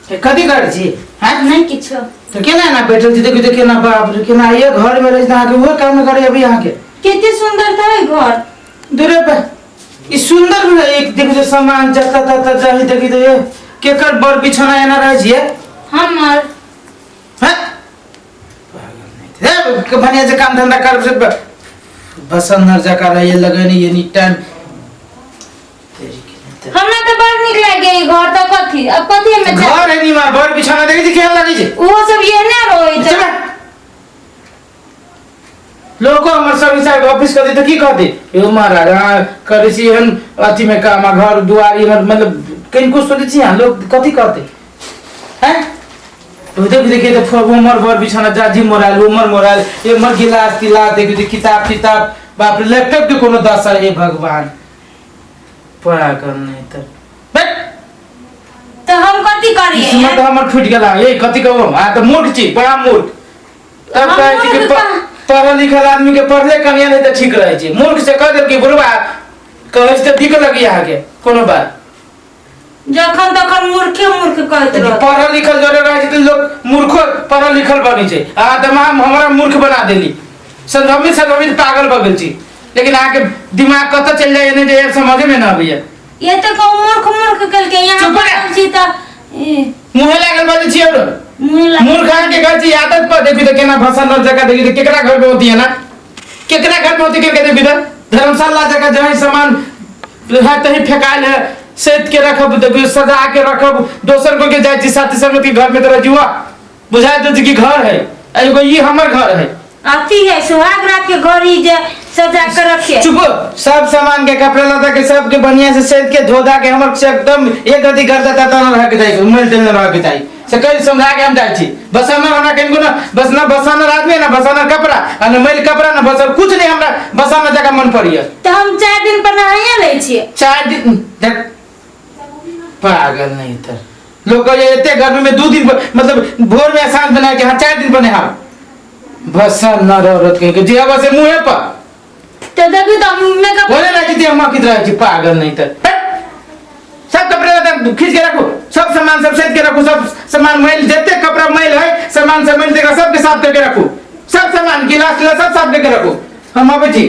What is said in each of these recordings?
ए, कथी करै छी हैं? नहि किछो। तऽ केना एना बैठल छी? देखियौ तऽ केना, बाप रे, केना ये घर में रहै छी तऽ अहाँके उहे काम करे अभी अहाँके। कते सुंदर तऽ है घर। दूरे पे ई सुंदर भी है, एक देखियौ तऽ सामान जतऽ ततऽ जाही। देखियौ तऽ ये केकर बड़ बिछौना एना रहै छियै? हमर। हैं? हे बढ़िया से काम धंधा कर से बसंत जका रहिए लगन ये नी टाइम। हमरा तऽ बड़ नीक लागे ई घर। तऽ कथी अब कथी हमे चाही? घर है नीमा बड़ बिछौना देखै छी केहन लागै छै? ओहो सब एहने रहै छै। चल लोको हमर सब हिसाब ऑफिस कर तऽ की कहते यौ महाराज, अहाँ करै छी एहन अथी में काम आ घर दुआर एहन, मतलब कनिको सोचै छी अहाँ, लोक कथी कहते हैं? तो देख देखिए तो उमर भर बिछौना जाजी मोराइल उमर मोराइल एमर गिलास तिलास, देखिए तो किताब तिताब, बाप रे, लैपटॉप के कोनो दशा, हे भगवान, पागल नहीं तो बैठ। तऽ हम कथी करियै? किस्मत हमर फूटि गेला। ए कथी कहू हम? अहाँ तऽ मूर्ख छी, बड़ा मूर्ख। तब हम कहै छी कि मूर्ख पढ़ल लिखल आदमी के पढ़ले कनिया नहीं तऽ ठीक रहै छै। मूर्ख से कह देल कि बुढ़वा कहै छै तऽ दिक्कत लगी अहाँके कोनो बात। जखन तखन मूर्खे मूर्ख कहैत रहत। पढ़ल लिखल जरे रहै छै तऽ लोक मूर्खो पढ़ल लिखल बनै छै। अहाँ तऽ हमरा मूर्ख बना देली। संभ्रमित संभ्रमित पागल भऽ गेल छी, लेकिन अहाँके दिमाग कतऽ चलि जाइए नहि जाइए समझे में न अबैया। ये तऽ कहू मूर्ख मूर्ख केलकै यहाँ। चुप रह। पढ़ल छी तऽ ई, मुँहे लागल बाजै छी और मुँह लाग। मूर्ख अहाँके कहै छी आदत पर। देखी तऽ केना भसन जगह, देखी तऽ केकरा घर में होती है ना, केकरा घर में होती के देखी तऽ धर्मशाला जगह जहाँ सामान है तही फेकायल है। सैत के रखब, देखियो सजा के रखब। दोसर को के जाइ छी साथी संगत के घर में तऽ रजुआ बुझाय दे कि घर है, एगो ई हमर घर है। अथी है सुहाग रात के घर ही जे सजा के रखे। चुप। सब सामान के कपड़ा लत्ता के सबके बढ़िया से सैत के धो धा के हमर से एकदम एक गति घर देता त रह के जाई, मिल टिल रह के जाई से कल समझा के हम जाइ छी। बस हमरा हमरा कनिको ना बस ना बसाना आदमी ना बसाना कपड़ा आ ना मैल कपड़ा ना बसल कुछ नहीं, हमरा बसाना जगह मन पड़िए। तऽ हम 4 दिन पर नहाइए लै छियै। 4 दिन देख, पागल नहीं तर लोग कहे एते गर्मी में 2 दिन पर, मतलब भोर में साँझ बना के हाँ 4 दिन पर नहाओ। बस न औरत कहीं के जे बस मुँहे पर। तऽ देखी तऽ मेकअप बोले ना जी हम कित रहे छी, पागल नहीं तर। हट! सब कपड़े लत्ता खींच के रखो, सब सामान सब सैत के रखो, सब सामान मैल जते कपड़ा मैल है सामान सब मैल देखा सबके साफ करके रखो, सब सामान गिलास तिलास सब साफ करके रखो। हम अबै छी।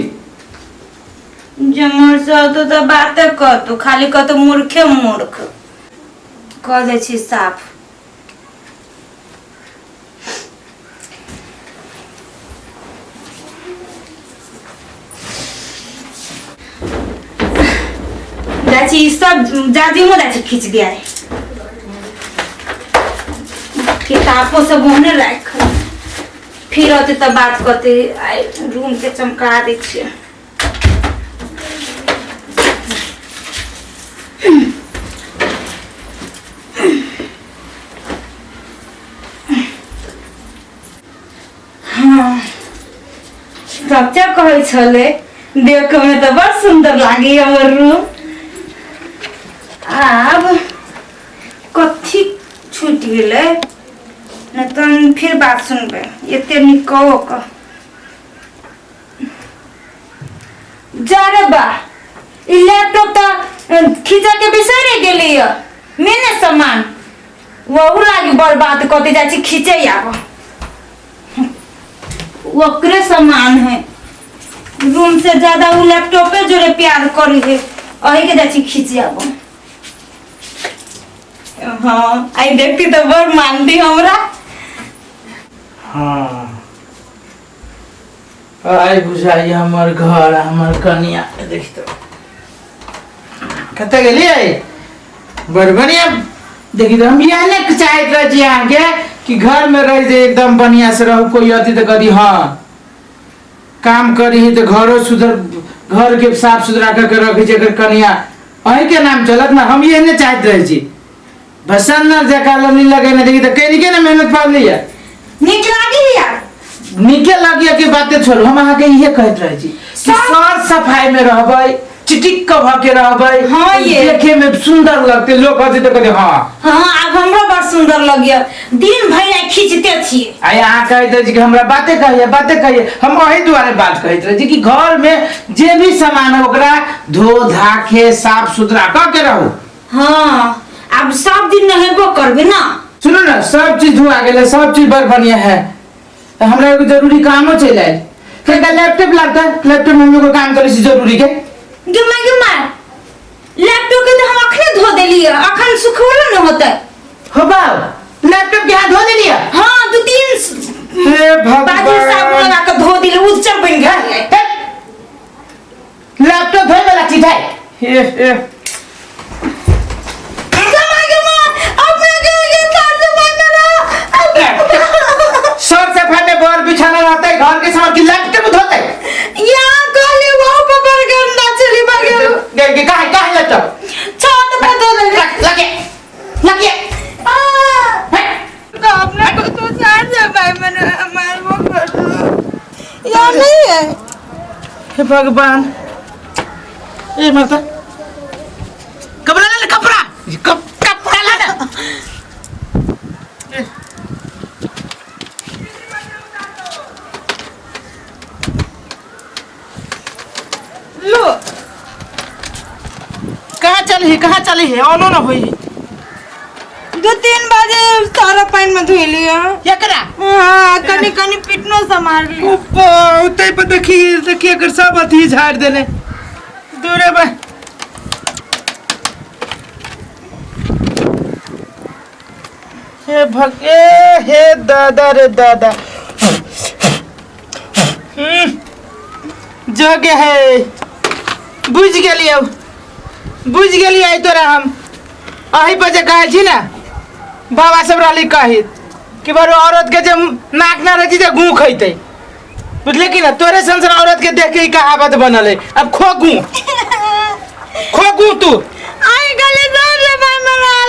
जे मोर से तो तऽ बाते कहतू, खाली कहतू मूर्खे मूर्ख कह दै छी साफ। जाइ छी ई सब जाजिमो जाइ छी खींच दिया, किताबो सब ओहने राखल। फिर होते तऽ बात करते। आइ रूम के चमका दै छियै। हाँ, सच्चा कहै छलै, देखऽ में तऽ बड़ सुंदर लागी हमर रूम। आब कथी छूटि गेलै? नहि तऽ फिर बात सुनबै एते नीक कहो कऽ। जा रे बा, ई लैपटॉप तऽ खींचा के बिसरि गेली य मेने सामान वहु लागी बर्बाद कते जाइ छी खींचे आब। ओकरे सामान है, रूम से ज्यादा उ लैपटॉपे जोरे प्यार करी है, अही के जाइ छी खींचे आब। हाँ, आई देखती तऽ बड़ मानती हमरा। हाँ, आइ बुझाइए हमर घर आ हमर कनिया। देख तऽ कतऽ गेलियै? बड़ बढ़िया। देखी तऽ हम इएह ने चाहैत रहै छी अहाँके कि घरमे रहि जे एकदम बढ़िया से रहू, कोइ अथी तऽ करी। हाँ, काम करी तऽ घरो सुधर, घरके साफ सुथरा कऽ के रखै छै एकर कनिया, अहीँके नाम चलत ने। हम इएह ने चाहैत रहै छी। बसन्नर जकाँ लनी लगेने। देखी तऽ कनिके ने मेहनत पड़ली है। नीक लागी यार। नीके लगिया के बाते छोड़ू, हम अहाँके इहे कहैत रहै छी कि सर सफाई में रहबै, चिटिक क भऽ के रहबै। हाँ ये। देखे में सुंदर लगते, लोग कहते तऽ कहते हाँ। हाँ, आब हमरो बड़ सुंदर लगिया। दिन भरि आइ खींचते छियै। आ अहाँ कहैत रहै छी कि हमरा बाते कहिए बाते कहिए। हम एहि दुआरे बात कहैत रहै छी कि घर में जे भी सामान है ओकरा धो धा के साफ सुथरा कऽ के रहू। हाँ, आब सब दिन नहेबो करबै ना। सुनो ना, सब चीज धुआ गेलै, सब चीज बड़ बढ़िया है। तऽ हमरा एगो जरूरी कामो चलि आयल। कनिका लैपटॉप लगता, लैपटॉप में हम एगो काम करै छी जरूरी के। गे माय, लैपटॉप के तो हम अखने धो देलियै, अखन सुखौलो न होतै। हो बाप, लैपटॉप के हाथ धो देलियै? हाँ, दू तीन हे बाजी साबुन भगवान, लगा के धो दिले, उज्जर बन गेलै। लैपटॉप धोए वाला चीज है? हे हे गे माय गे माय, अपने के के साथ सफाई में रह। सर सफाई में बर बिछाना रहता है घर के सामान की, लैपटॉप धोते? यहाँ कहली वहाँ पर बड़ गंदा चली बगल। गे गे कहाँ कहाँ लैपटॉप? छत पर धो देले। लगे लगे। तो अपने को तो सार सफाई में हमारे वो कर दो यार नहीं है। हे भगवान, ए मरता, कपड़ा ले ले, कपड़ा, कपड़ा ला ना। लो। कहाँ चली है, कहाँ चली है? औनो ना होई। 2-3 बजे सारा पानी में धोई लिया। एकरा? हाँ, कनी कनी पिटनो समार लिया। ऊपर उतै पर देखी देखी, एकर सब अथी झाड़ देने दूरे बा। हे भग, ए हे दादा रे दादा, जग है। बुझ गेलियौ, बुझ गेलियै तोरा हम। अही पर जे कहै छी ने, बाबा सब रहली कहित कि बरू औरत के जे नाक ना रहै छै जे गूँ खैतै, बुझले कि ना? तोरे सन सन औरत के देख के ई कहावत बनल है। अब खो गूँ, खो गूँ तू। आई गले सर सफाई में रहा।